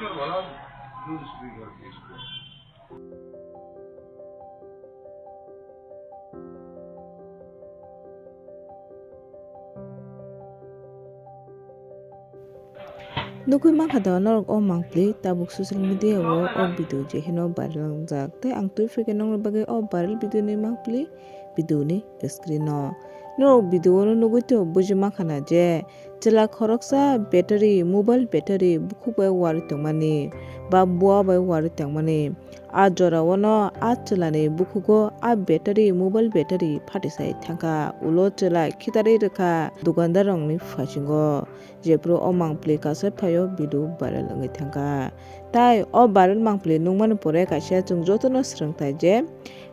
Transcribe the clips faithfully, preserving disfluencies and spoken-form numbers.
वाला दूध स्त्री घर के इसको। Nugwi mankha da norok o mangpli tabuk social media o, o video je hino viral wngjak tei ang twi phikhe nokni bagwi o viral video ni mangpli video ni screen o. Norok video o nugwi tong buji mankha na je chwla khoroksa battery, mobile battery bukhuk bai warwi tongmani ba bua bai warwi tongmani. A jora o no a chwla ni bukhugo a battery, mobile battery phatisai thangkha, ulo chwla khitarwi rwkha dukandar rokni phasingo. Jephru o mangpli kaisa phaio video viral wngwi thangkha. Tai o viral mangpli nukmani pore kaisa chwng jotono swrwngthai je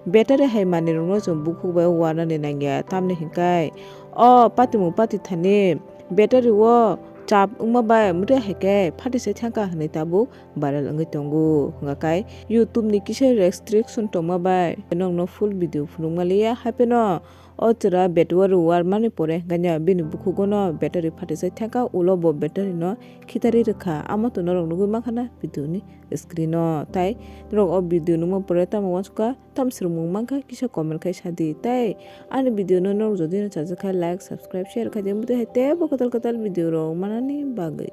battery hai manwirokno chwng bukhuk bai warnani nangya, tamni hinkhai o patimung pati thani battery o charge wngma bai mwtai hai khe phatisai thangkha hwnwi tabuk viral wngwi tongo. Hwnga khe YouTube ni kisa restriction tongma bai nokno full video phunukma liya, haiphano o chwla battery o warmani pore hwnkhe bini bukhugo no battery phatisai thangkha, ulo bo battery no khitarwi rwkha. Amo to norok nugwi mankha na video ni screen o. Tai norok o video nukma pore tamo uansukha, tamo swrwngmung mankha kisa comment khai sadi. Tai ani video no norok jodi no chajak kha like, subscribe, share khai di, motwi hai teibo kwtal kwtal video rok manani bagwi.